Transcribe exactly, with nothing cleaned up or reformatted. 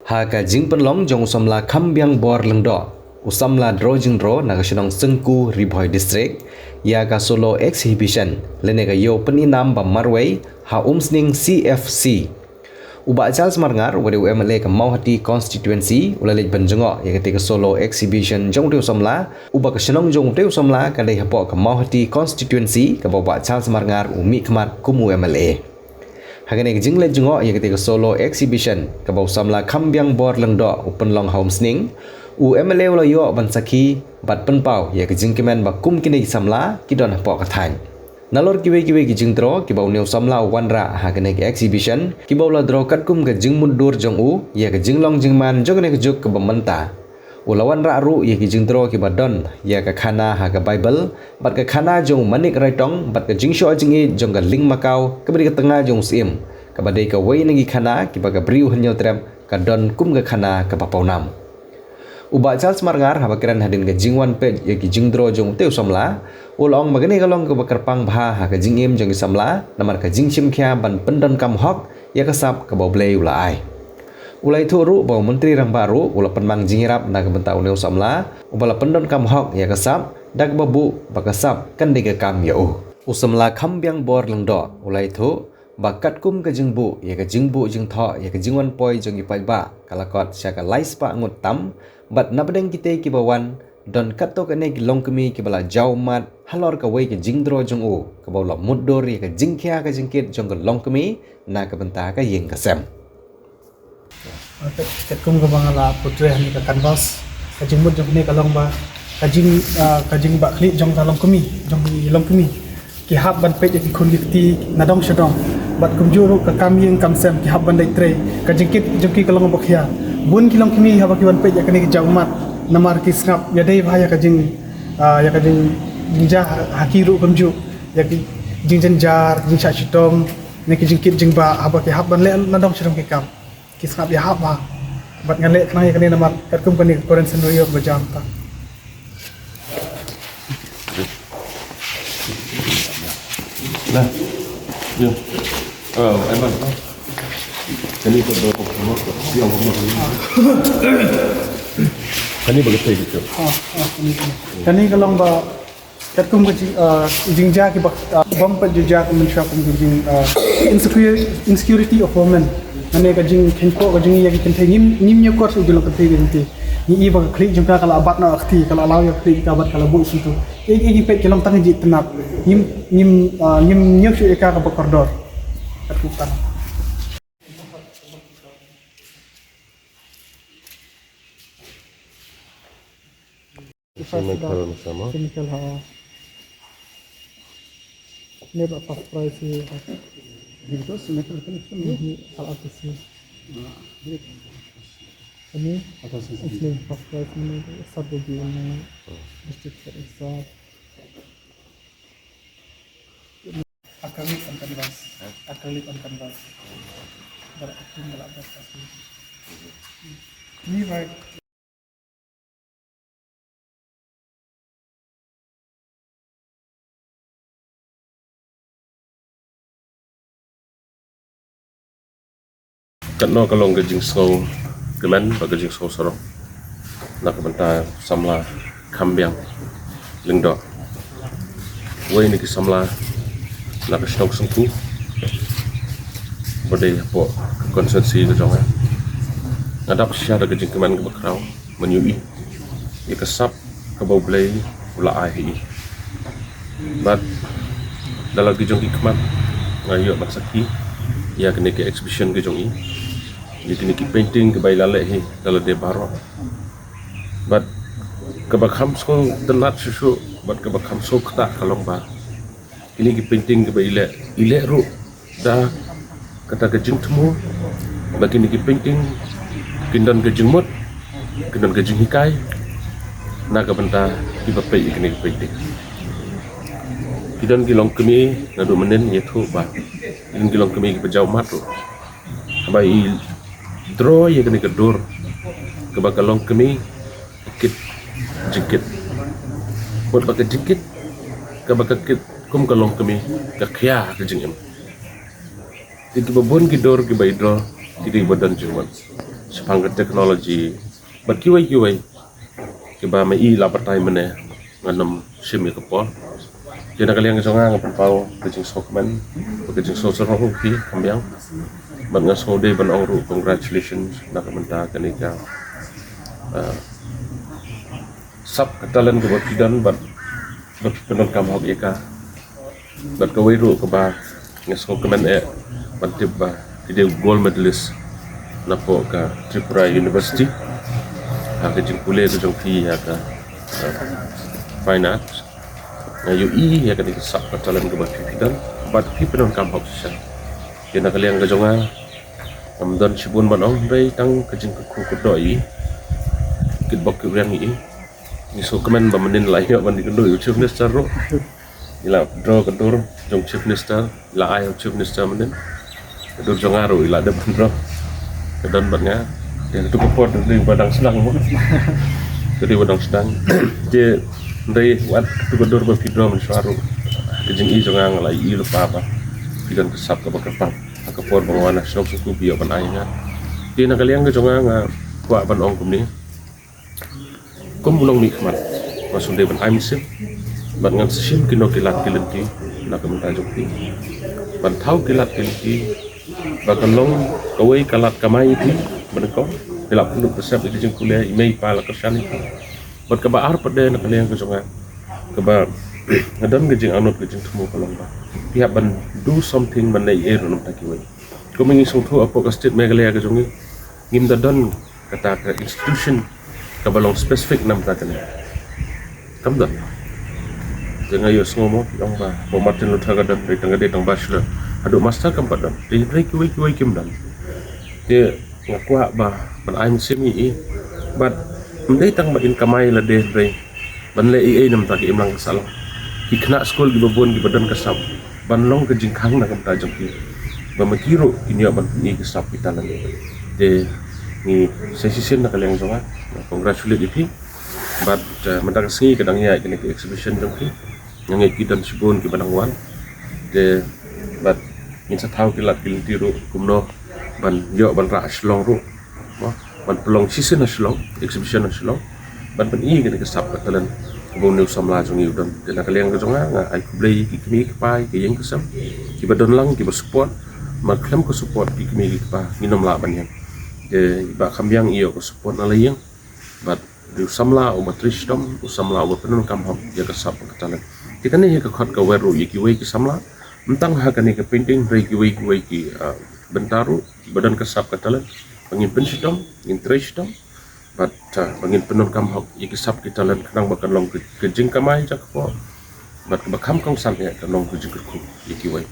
Ha ka jingpynlong jong u samla Khambiang Bor Lyngdoh, u samla Dro Jingdro na ka shnong Syngku, Ri Bhoi District, ïa ka solo exhibition lane ka ïew pyninam ba marwei ha Umsning C F C. U Bah Charles Marngar, uba dei u M L A ka Mawhati Constituency, u la leit ban jngoh ïa katei ka solo exhibition jong utei u samla, uba ka shnong jong utei u samla ka dei hapoh ka Mawhati Constituency, kaba u Bah Charles Marngar u mihkhmat kum u M L A. Ha kane ka jingleit jngoh ïa katei ka solo exhibition kaba u samla Khambiang Bor Lyngdoh u pynlong ha Umsning, u M L A u la ïoh ban sakhi bad pynpaw ïa ka jingkmen ba kum kine ki samla ki don hapoh ka thaiñ. Nalor kiwei kiwei ki jingdro kiba une u samla u wanrah ha kane ka exhibition, kiba u la dro katkum ka jingmutdur jong u ïa ka jinglong jingman jong kane ka juk kaba mynta. U la wanrah ruh ïa ki jingdro kiba don ïa ka khana ha ka Baibl, bad ka khana jong u Manik Raitong, bad ka jingshoh jingïeit jong ka Lyngmakaw kaba dei ka tnga jong u Syiem, kaba dei kawei na ki khana kiba ka Bri u Hynñiewtrep ka don kum ka khana kaba pawnam. U Bah Charles Marngar, haba kren hadien ka jingwan peit ïa ki jingdro jong utei u samla, u la ong ba kane ka long kaba kyrpang bha ha ka jingim jong ki samla namar ka jingshim khia ban pyndonkam hok ïa ka sap kaba U Blei u la ai. U la ïathuh ruh ba u Myntri Rangbah ruh u la pynmang jingïarap na ka bynta une u samla uba la pyndonkam hok ïa ka sap, da kaba buh ba ka sap kan dei ka kam ïa u. U samla Khambiang Bor Lyngdoh u la ïathuh ba katkum ka jingbuh ïa ka jingbuh jingthoh ïa ka jingwan poi jong ki paidbah, ka la kot sha ka lai spah ngut tam, bad napdeng kitei kiba wan don katto katne ki longkmie kiba la jaw ummat halor kawei ka jingdro jong u kaba u la mutdur ïa ka jingkhia ka jingkit jong ka longkmie na ka bynta ka ïing ka sem. Kat-, katkum kaba nga la portray ha kane ka canvas, ka jingmut jong kane ka long ba ka jing, ah, ka jingbahkhlieh jong ka longkmie, jong ki longkmie. Ki hap ban peit ïa ki khun ki kti nadong shadong. Bad kumjuh ruh ka kam ïing kam sem ki hap ban leit trei. Ka jingkit jong ki ka long ba khia. Bun ki longkmie haba ki wan peit ïa kane ka jaw ummat namar ki sngap ïadei bha ïa ka jing, ah, ïa ka jing, jingjia ha ki ruh kumjuh. Ïa ki jingjynjar, jingshah shitom, ne ki jingkit jingbah haba ki hap ban leh nadong shadong ki kam. Ki sngap ïahap bha. Bad nga leh khnang ïa kane namar katkum kane ka Koren Scenario ba jam ta. Nah. Yo. Oh, Aiman. Kane ka ba, kane ba ka tai gitu. Ah, ah, kane, kane. Kane ka long ba katkum ka jing, ah, jingjia kiba, ah, bym pat ju jia ka mynshuwa kum ka jing, ah, insecure-, insecurity of women. Mane ka jingkheiñpoh ka jong ngi ïa ki kynthei, ngim, ngim ñiewkor shuh ïa ki long kynthei ki kynthei. Ngi i ba ka khlieh jong ka ka la bat na ka kti, ka la law ïa ka khlieh ka bad ka la buh shyntur. Ïa, ïa ki peit ki long tang jied tynnat. Ngim, ngim, ah, ngim ñiew shuh ïa ka kaba kordor. Katkum ka. Semi-final sama. Semi-final, ha. Ni ba first prize hi. Gitu, semi-final kan itu. Ini al R T C. Ini atas ini. Ini first prize ini satu di ini. District Head Exam. Acrylic on canvas. Hah? Acrylic on canvas. Bar atum bala bar pasti. Ini baik. Katno ka long ka jingsngew kmen bad ka jingsngew sarong na ka bynta samla Khambiang Lyngdoh, wei na ki samla na ka shnong Syngku ba dei hapoh ka constituency ka jong nga. Nga dap shisha da ka jingkmen kaba khraw ban ïohi ïa ka sap kaba U Blei u la ai ha i. Bad da la ki jong ki khmat nga ïoh ban sakhi ïa kine ki exhibition ki jong i, ïa kine ki painting kiba i la leh hi da lade baroh. Bad kaba kham sngewtynnat shuh shuh bad kaba kham sngewkta ka long ba kine ki painting kiba i leh, i leh ruh da kata ka jingthmu ba kine ki painting kin don ka jingmut, kin don ka jinghikai na ka bynta kiba peit ïa kine ki painting. Ki don ki longkmie naduh mynnin, ïathuh ba ki don ki longkmie kiba jaw ummat ruh. Haba i draw ïa kane ka dur kaba ka longkmie ka kit jingkit, bad ba ka jingkit kaba ka kit kum ka longkmie ka khia ka jingim. Te kiba bun ki dur kiba i draw ki dei ba don jingmut. shaphang ka technology bad kiwei kiwei kiba ma i la batai mynne ngan ym shim ïa ka por. Te na ka liang ka jong nga nga pynpaw ka jingsngewkmen bad ka jingsngewsarong ïa phi kham biang. Bad nga sngewdei ban ong ruh congratulations na ka bynta kane ka, ah, sap ka talent kaba phi don bad ba phi pyndonkam hok ïa ka. Bad kawei ruh kaba nga sngewkmen eh ban tip ba phi dei u gold medalist napoh ka Tripura University ha ka jingpule ka jong phi ha ka, uh, fine arts. Nga ïohi ïa kane ka sap ka talent kaba phi phi don bad phi pyndonkam hok shisha. Te na ka liang ka jong nga ngam don shibun ban ong, hynrei tang ka jingkyrkhu kyrdoh ïa i, kitbok kitrwiang ïa i. Ngi sngewkmen ba mynnin la ïoh ban ïakynduh ïa u Chief Minister ruh. I la draw ka dur jong Chief Minister, i la ai u Chief Minister mynnin. Ka dur jong nga ruh i la dep ban draw. Ka don bad nga. Te katu ka por ka dei ba dang sdang mo. Ka dei ba dang sdang. Te hynrei wat katu ka dur ba phi draw mynshuwa ruh, ka jingïohi jong nga nga la ïohi lypa ba phi don ka sap kaba kyrpang. Ha ka por ba nga wan na shnong Sngewkhup phi ïoh ban ai ïa nga. Te na ka liang ka jong nga nga kwah ban ong kumne. Kum u nongmihkhmat nga sngewdei ban ai mynsiem bad ngan sa shim kino ki lad ki lynti na ka bynta jong phi, ban thaw ki lad ki lynti ba kan long kawei ka lad kamai ïa phi ba nyngkong. Phi la pynduh pynsep ïa ka jingpule, i mei i pa la kyrshan ïa phi. Bad kaba ar pat de na ka liang ka jong nga kaba nga don ka jingangnud ka jingthmu ka long ba phi hap ban do something ban leh ei ruh na ka bynta kiwei. Kum ngi sngewthuh hapoh ka state Meghalaya ka jong ngi ngim da don kata ka institution kaba long specific na ka bynta kane. Kam don. Te nga ïohsngew mo ki ong ba hapoh Martin Luther ka don, hynrei tang ka dei tang bachelor. Haduh master kam pat don. Te hynrei kiwei kiwei kim don. Te nga kwah ba ban ai mynsiem ïa i. Bad ym dei tang ba in kamai lade, hynrei ban leh ei ei na ka bynta ka imlang ka sahlang. Ki khynnah skul kiba bun kiba don ka sap ban long ka jingkhang na ka bynta jong ki, ba ma ki ruh kin ïoh ban pyni ka sap ki talent. Te ngi sa shisien na ka liang jong nga nga congratulate ïa phi. Bad, eh, mynta ka sngi ka dang ïaid kane ka exhibition jong phi. Nga ngeit ki don shibun kiba dang wan. Te bad ngin sa thaw ki lad ki lynti ruh kumno ban ïoh ban rah ha Shillong ruh. Mo, ban pynlong shisien ha Shillong, exhibition ha Shillong. Ban pyni kane ka sap ka talent kaba une u samla jong ngi u don. Te na ka liang ka jong nga nga ai khublei ïa ki kmie ki kpa, ïa ki ïing ki sem kiba don lang, kiba support. Namar khlem ka support ki kmie ki kpa ngin ym lah ban ïeng. Te i Bah Khambiang i ïoh ka support na la ïing. Bad u dei u samla uba trei shitom, u samla uba pyndonkam hok ïa ka sap ka talent. Te kane hi ka khot ka wer ruh ïa kiwei ki samla, ym tang ha kane ka painting, hynrei kiwei kiwei ki, ah, bynta ruh kiba don ka sap ka talent, ba ngin pynshitom, ngin trei shitom bad, ah, ba ngin pyndonkam hok ïa ki sap ki talent khnang ba kan long ka, ka jingkamai jaka pok. Bad kaba kham kongsan eh kan long ka jingkyrkhu ïa kiwei.